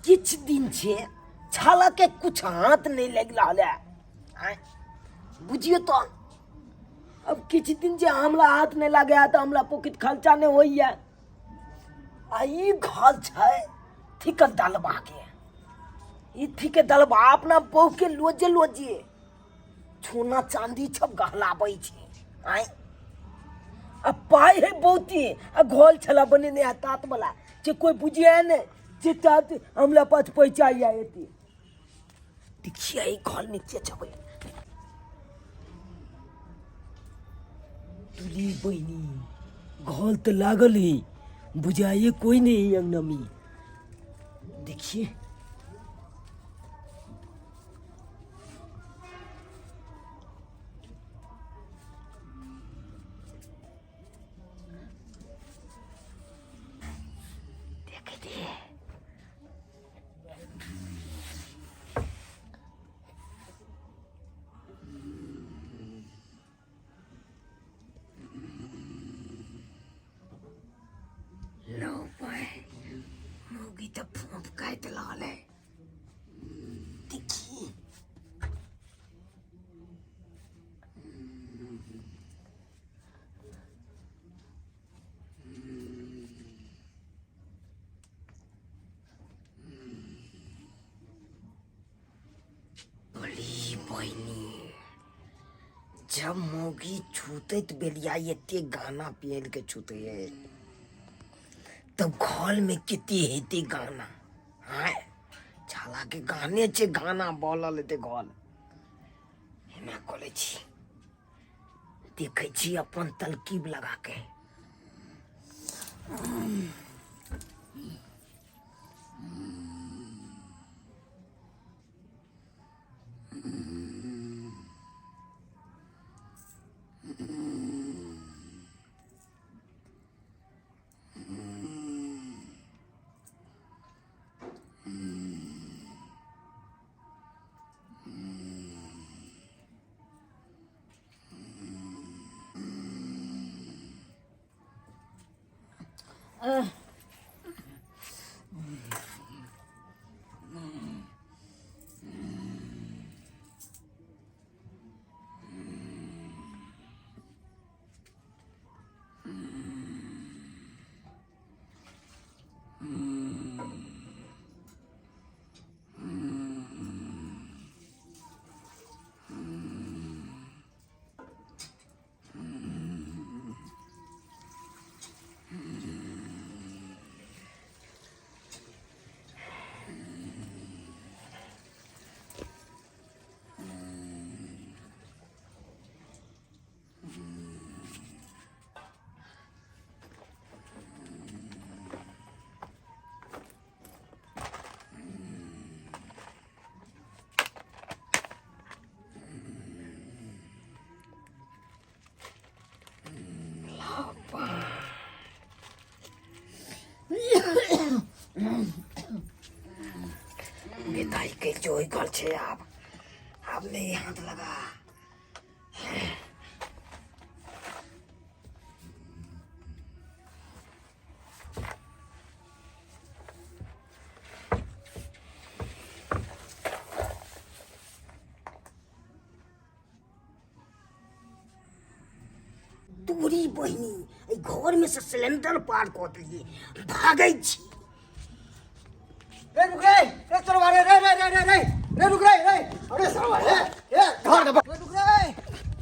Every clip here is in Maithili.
किछु दिन छै छाला के कुछ हाथ नहीं लग रहा है। आँय, बुझियो तो अब किछु दिन जे हमरा हाथ नहीं लागे है तो हमरा पॉकेट खर्चा नहीं होइए। आ ई घर छै थिक दलबा के, ई थिक दलबा अपना बहू के लोजे लोजे सोना चांदी सब गहलाबै छै। आँय, आ पाइ है बहुते आ घोल छला बनेने है तात वाला जे कोई बुझिए ने जे तात हमरा पास पैसा या एते। देखिए ई घोल में के छबै तुली बहिनी घोल तो लागल ही बुझाइए कोई नहीं अंगना में। देखिए लो भाई मौगी तो फोंफ काट लाल है। देखिए बोली बहिनी जब मौगी छूतैत बेलिया एते गाना पेल के छूते है तब घर में कितनी हेते गाना। हाँ छाला के गाने छे गाना बोलल हेते घर एना करै छी देखै छी अपन तलकीब लगा के। बेताई के जो गल छे आब आब नहीं हाथ लगा। तोरी बहिनी एहि घर में से सिलेंडर पार कऽ देलियै, भागै छी। रे रुक रे, रे चोरवा रे, रे रे रे रे रे रे रुक रे रे, अरे सरवा रे, ए घर के रे रुक रे,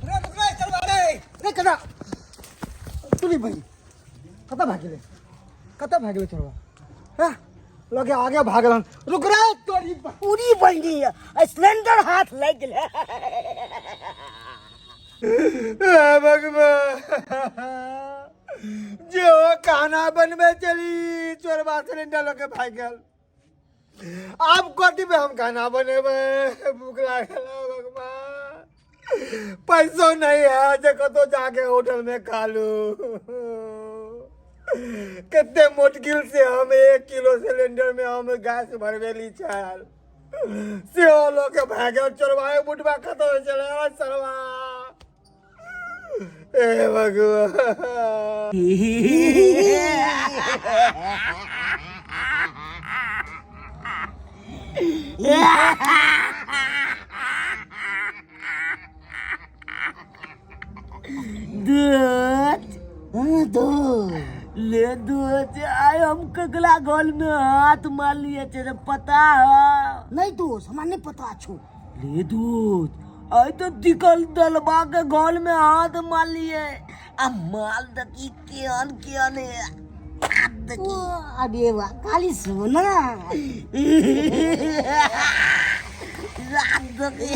रे रुक रे चोरवा रे, रे कना तुली बहिनी कतऽ भाग गेलै, कतऽ भाग गेलै चोरवा? हैं लगे आगे भागलन, रुक रे तोरी पूरी बहिनी सिलेंडर हाथ लागि गेलै। हे भगवान, जो खाना बनबे चली चोरबा सिलेंडर लके भाग गेल। आब कथी पे हम खाना बनेबै, भूख लागल है भगवान, पैसो नहीं है जे कतौ जाके होटल में खा लू। कते मुश्किल से हम 1 किलो सिलेंडर में हम गैस भरबेली छल, सेहो लोग भागल चोरबा बुढ़बा खतम हो चले सरवा। हे भगवान। दूध हाँ दोस्त। ले दूध, आइ हम ककला गल में हाथ मारलिए छे पता है? नहीं दोस्त, हमरा नहीं पता छो। ले दूध, आइ तो दिकल दलबा के गल में हाथ मारलिए आ माल दकी केहन केहन है आ दकी। अरे वाह, खाली सोना। रात दकी।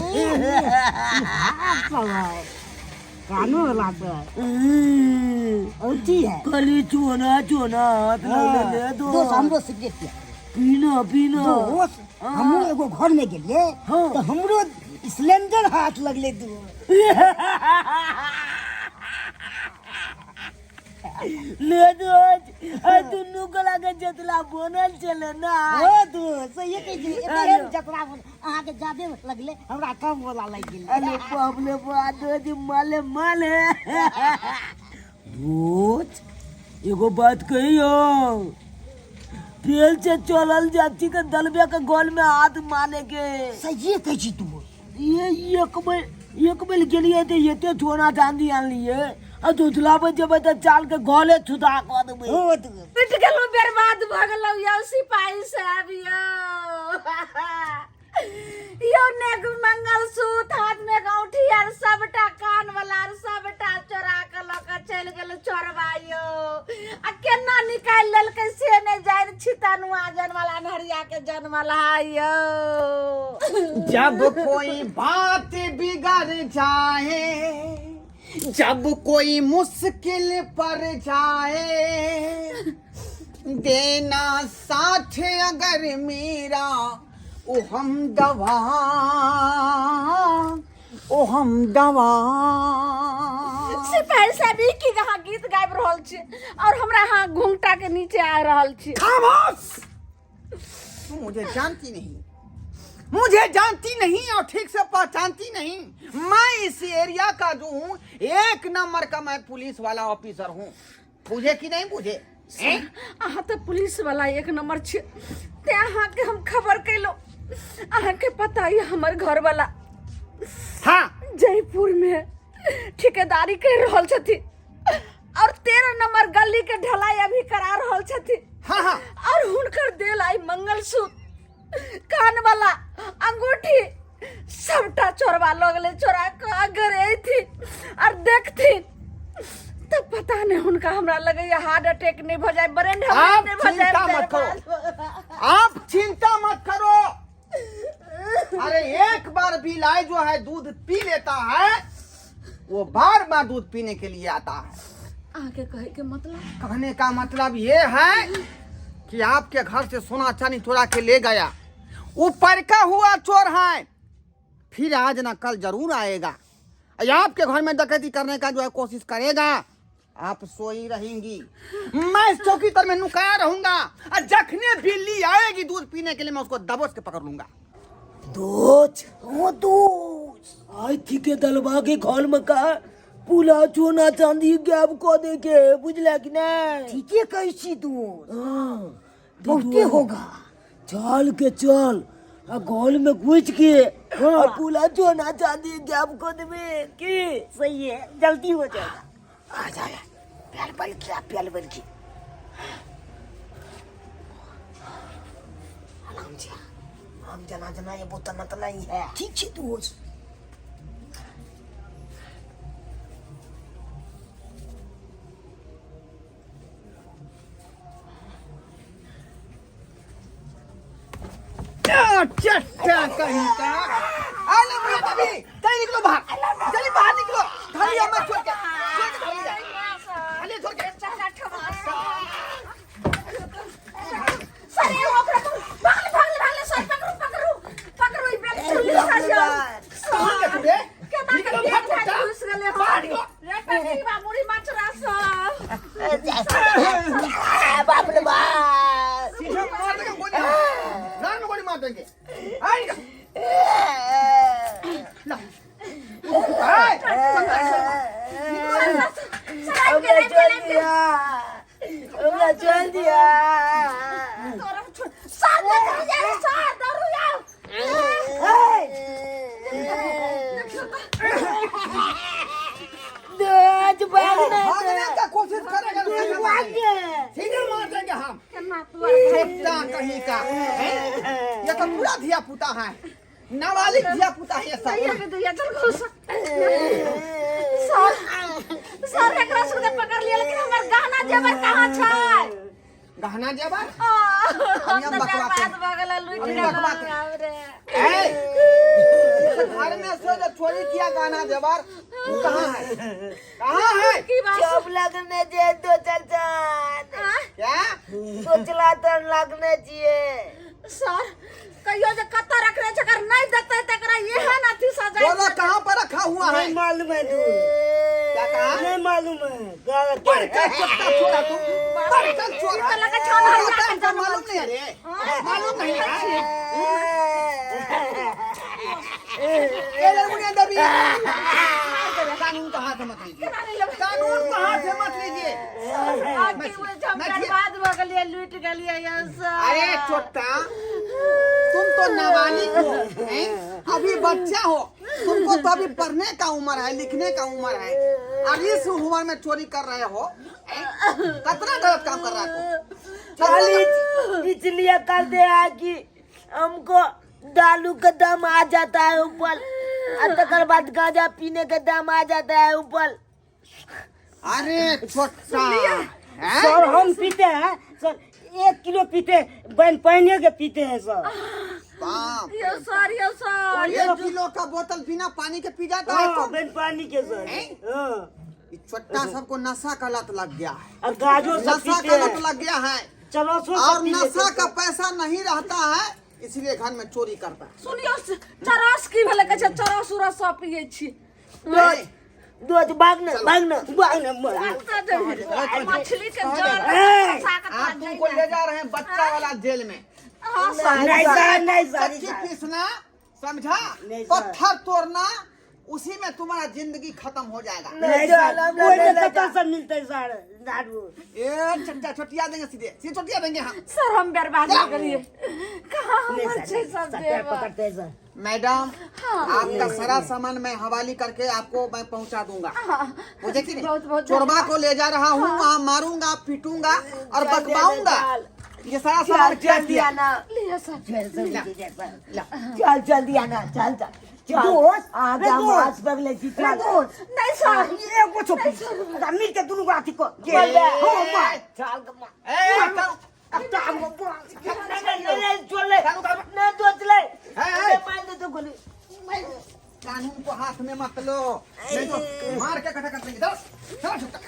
हाथ सब कानो वाला तो औची है। खाली चोना चोना हाथ लगले ले दो। दोस्त हमरो सिगरेट पिया। पीना पीना। दोस्त हमरो एगो घर में गेलिए तो हमरो सिलेंडर हाथ लगले दू। ले दोस्त, आ दुनू गोला के जतला बनल छले ना। ओ दोस्त, सही कहै छी, एते जतरा अहाँके जादे लगले, हमरा कम वाला लागि गेलै। अरे बाप रे बाप, दोस्त माले माले। दोस्त एगो बात कहियो, फेल से चलल जाती के दलबे के गोल में हाथ मारे के। सही कहै छी तू। ये एक बेर गेलिए तऽ एते सोना चांदी आनलिए आ दूसरा बेर जेबै तऽ चाल के गले छुदा कऽ देबै। ओ दोस्त पिट गेलहुँ, बर्बाद भऽ गेलहुँ यौ सिपाही साहब यौ। यौ नेक मंगलसूत्र, हाथ में औंठी आर सबटा कान वाला आर सबटा चोरा के लऽ के चलि गेल चोरबा यौ। आ केना निकालि लेलकै से नहि जानि, छितनुआ जनमल अन्हरिया के जनमल है यौ। जब कोई बात बिगड़ जाए, जब कोई मुश्किल पर जाए, देना साथ अगर मेरा ओ हम दवा, ओ हम दवा। सिपाही साहब, ई की अहाँ गीत गाबि रहल छी और हमरा अहाँ घुंघटा के नीचे आ रहल छी? खामोश! तू मुझे जानती नहीं, मुझे जानती नहीं और ठीक से पहचानती नहीं। मैं इस एरिया का जो हूँ, एक नंबर का मैं पुलिस वाला ऑफिसर हूँ। बुझे कि नहीं बुझे? हैं? अहाँ तऽ पुलिस वाला एक नंबर छी, ते अहाँके हम खबर कैलहुँ। अहाँके पता यऽ हमर घर वाला हाँ जयपुर में ठेकेदारी कर रहल छथिन और 13 नंबर गली के ढलाई अभी करा रहल छथिन। हाँ हाँ। और हुनकर देल आई मंगलसूत्र, कान वाला अंगूठी सबटा चोरबा लगले। चोरा के अगर अयथिन और देखथिन तऽ पता नहीं हुनका हमरा लगैया हार्ट अटैक नहीं भऽ जाए, ब्रेन आप हेमरेज नहीं भऽ जाए। चिंता मत करो, आप चिंता मत करो। अरे एक बार बिलाई जो है दूध पी लेता है, वो बार बार दूध पीने के लिए आता है। अहाँके कहै के मतलब? कहने का मतलब ये है कि आपके घर से सोना चांदी चुरा के ले गया, ऊपर का हुआ चोर है, फिर आज ना कल जरूर आएगा, आपके घर में डकैती करने का जो है कोशिश करेगा। आप सोई रहेंगी, मैं इस चौकी तर में नुकाया रहूंगा और जखने बिल्ली आएगी दूध पीने के लिए मैं उसको दबोच के पकड़ लूंगा। दोस्त ओ दोस्त, आई थी के दलबा के खोल में का पूरा सोना चांदी गायब कऽ दे के, बुझला कि नहीं? ठीके कहै छी दोस्त। हाँ, बहुते होगा। चल के चल आ गोल में घुस के आ पूरा सोना चांदी गायब कऽ देबे की। सही है, जल्दी हो जाएगा। आ जा प्याल बल किया, प्याल बल की आराम से हम जना जना ये बोतल मतलब नहीं है। ठीक छै दोस्त। चट्टा कहीं का आले मुझे तभी चल निकलो बाहर, चलिए बाहर निकलो। खाली मत छोड़ के, छोड़ के खाली जा, खाली छोड़ के। सर ये ओकरा भागले भागले भागले सर, पकड़ू पकड़ू पकड़ू ई बेल चुल्ली सर। कहाँ के तू रे? केना के निकलो बेल बाहर, खाली घुस गेलै हम। बाहर निकलो। रे पकड़ी मुड़ी मचरा सब। बाप रे बाप, सीधे मार देंगे गोली, रान में गोली मार देंगे। आई निकल। ला। आए। सर कहीं का, हैं? ये तो पूरा धिया पुता है, नाबालिग धिया पुता है ये सब। दैया के दैया चल घुस। सर सर एकरा सबके पकड़ लिया, लेकिन हमर गहना जेवर कहाँ छै? गहना जेवर? आ, हम अभी हम तऽ बकवाते बर्बाद भऽ गेलै, लुटि अभी गेलहुँ बकवाते। बाप रे। ए, इस घर में से जो चोरी किया गहना जेवर वो कहाँ है, कहाँ है? की बात? सब लगने जे दो चार आँ? क्या? सोचला तर लगने छिए। सर कहियो जे कतऽ रखने छै, अगर नहि देतै तऽ एकरा एहन अथी सजाय। बोलो कहाँ पर रखा हुआ है? नहीं मालूम है तू। क्या कहा? नहीं मालूम है गाला क्या। बड़का चोट्टा चोर है तू, बड़का चोर ई तऽ है। लगै छै अन्हरिया होता के है, जनमल मालूम नहीं है रे, मालूम नहीं है। ए लड़मुनिया देवी, कानून का हाथ मत लीजिए, कानून का हाथ से मत लीजिए। आ की बुझै छै, हम बर्बाद भऽ गेलियै, लुटि गेलियै यौ सर। अरे चोट्टा, तुम तो नाबालिग हो, हैं? अभी बच्चा हो, तुमको तो अभी पढ़ने का उम्र है, लिखने का उम्र है, और इस उम्र में चोरी कर रहे हो, हैं? कितना गलत काम कर रहा है तू। खाली इसलिए कर दे है कि हमको दारू का दाम आ जाता है ऊपर, और तकर बाद गांजा पीने का दाम आ जाता है ऊपर। अरे छोटा हैं? सर हम पीते हैं सर, 1 किलो पीते हैं, बन पानी के पीते हैं सर। बाप यौ सर, यौ सर, 1 किलो का बोतल बिना पानी के पी जाता है हाँ, तुम? बिन पानी के सर। हैं? हाँ। ये छोटा सबको नशा का लत लग गया है, और गाजो सब नशा पीते का लत हैं, लग गया है, चलो सो और सब पी लेते नशा हैं। का पैसा नहीं रहता है, इसलिए घर में चोरी करता है। सुनियौ, चरस की भेलै? कहै छै चरस उरस सब पियै छी। ए, दो भागना भागना भागना, भागना। मछली के जड़ ए! फंसा के आप तुमको ले जा रहे हैं बच्चा वाला जेल में। हाँ सर। नहीं सर, नहीं सर, चक्की पीसना समझा, नहीं सर। पत्थर तोड़ना, उसी में तुम्हारा जिंदगी खत्म हो जाएगा। नहीं सर, कोई में कतऽ से मिलते सर दारू? ए चट्टा छोटिया देंगे, सीधे सीधे छोटिया देंगे हम। सर हम बर्बाद भऽ गेलियै, कहाँ नहीं हमर सर, छै सब सर, पैर जेवर? पकड़ते हैं सर। मैडम आपका सारा सामान मैं हवाली करके आपको मैं पहुंचा दूंगा, मुझे कि नहीं? बहुत बहुत चोरबा को ले जा रहा हूँ, वहाँ मारूंगा पीटूंगा और बकवाऊंगा। ये सारा सामान क्या जल्दी किया? आना। लिअ सर। चल जल्दी आना, चल चल चल। दोस्त, आ रे जा, दोस्त। मास बगले छी, रे चल। दोस्त, नहीं सर, एगो छो मिल के दुनू अथी को चल बे। हो मार। चल के मार। ए, चल। अब तो हमको बोल। नहीं नहीं नहीं नहीं, छोड़ ले। नहीं दोस्त ले। ए, ए। मार दे तो गोली। कानून को हाथ में मत लो, नहीं तो मार के कटा कर देंगे। चलो चलो छोटा।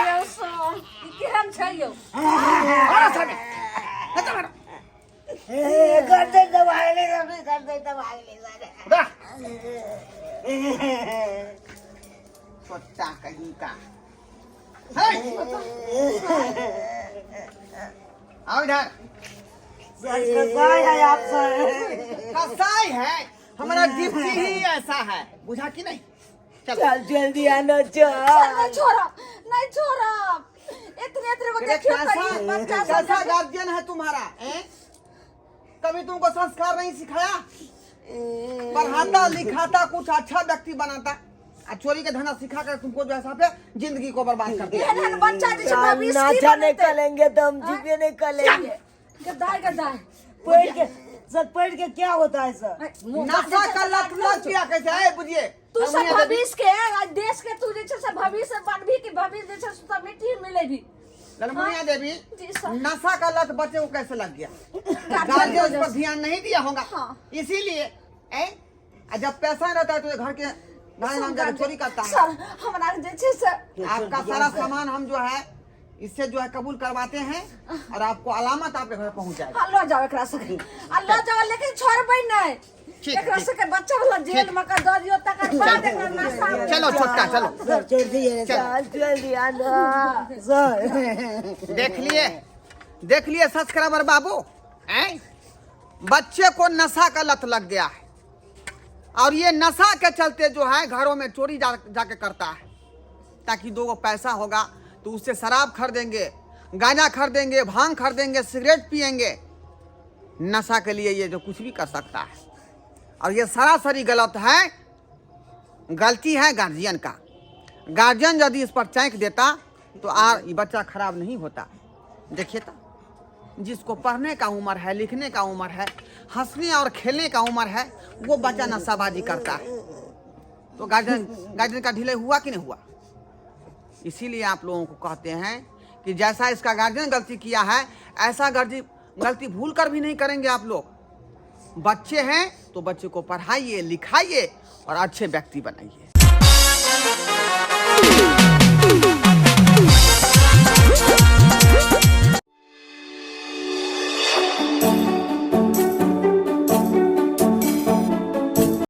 यौ सर, ई केहन छै यौ? अरे साहब, चलो मैडम। ए, कर दे तो भाग ले, कर दे तो भाग ले सारे। उठा। छोटा कहीं का हे! आओ इधर। सर कसाई है आप सर। कसाई है हमारा डिप्टी ही ऐसा है, बुझा कि नहीं? चल। चल जल्दी आना, चल। सर नहीं छोड़ब, नहीं छोड़ब, एतने एतने को तेरे देखियौ कैसा तऽ ई बच्चा सब। कैसा गार्जियन है तुम्हारा, हैं? कभी तुमको संस्कार नहीं सिखाया, पढ़ाता लिखाता, कुछ अच्छा व्यक्ति बनाता, आ चोरी के धंधा सिखा कर तुमको जो है साहब जिंदगी को बर्बाद कर दिया। एहन एहन बच्चा जे छै भविष्य की नाचा नहीं बनेतै? करेंगे तो हम जीवे नहीं करेंगे। गद्दार गद्दार। पढ़ के सर, पढ़ के क्या होता है सर? नशा का लत लग गया कैसे है बुझिए? तू सब भविष्य के आ देश के तू जे छै से भविष्य बनबी कि भविष्य जे छै से सब मिट्टी मिलेबी। ललमुनिया देवी, जी सर। नशा का लत बच्चे को कैसे लग गया? गार्जियन गार्जियन उस के पर वजह से। ध्यान नहीं दिया होगा, हाँ। इसीलिए ए? आ जब पैसा नहीं रहता है तो ये घर के नाम नाम जाकर चोरी करता है। सर हमरा जे छै से आपका सारा सामान हम जो है इससे जो है कबूल करवाते हैं और आपको अलामत आपके घर पहुंच जाएगा। हाँ, लऽ जाओ एकरा सबके, आ लऽ जाओ, लेकिन छोड़बै नहि। ठीक है, एकरा ठीक। सबके बच्चा वाला जेल में के दऽ दियौ, तकर बाद एकरा नशा। चलो छोटका चलो। सर छोड़ दिए। चल जल्दी आना। सर देख लिए, देख लिए सब्सक्राइबर बाबू, हैं? बच्चे को नशा का लत लग गया है और ये नशा के चलते जो है घरों में चोरी जा जाके करता है, ताकि दो गो पैसा होगा तो उससे शराब खरीदेंगे, गांजा खरीदेंगे, भांग खरीदेंगे, सिगरेट पियेंगे। नशा के लिए ये जो कुछ भी कर सकता है, और ये सरासरी गलत है। गलती है गार्जियन का। गार्जियन यदि इस पर चैंक देता तो are ये बच्चा खराब नहीं होता। देखिए तो जिसको पढ़ने का उम्र है, लिखने का उम्र है, हंसने और खेलने का उम्र है, वो बच्चा नशाबाजी करता है। तो गार्जियन गार्जियन का ढिले हुआ कि नहीं हुआ? इसीलिए आप लोगों को कहते हैं कि जैसा इसका गार्जियन गलती किया है, ऐसा गलती गलती भूल कर भी नहीं करेंगे आप लोग। बच्चे हैं तो बच्चे को पढ़ाइए लिखाइए और अच्छे व्यक्ति बनाइए।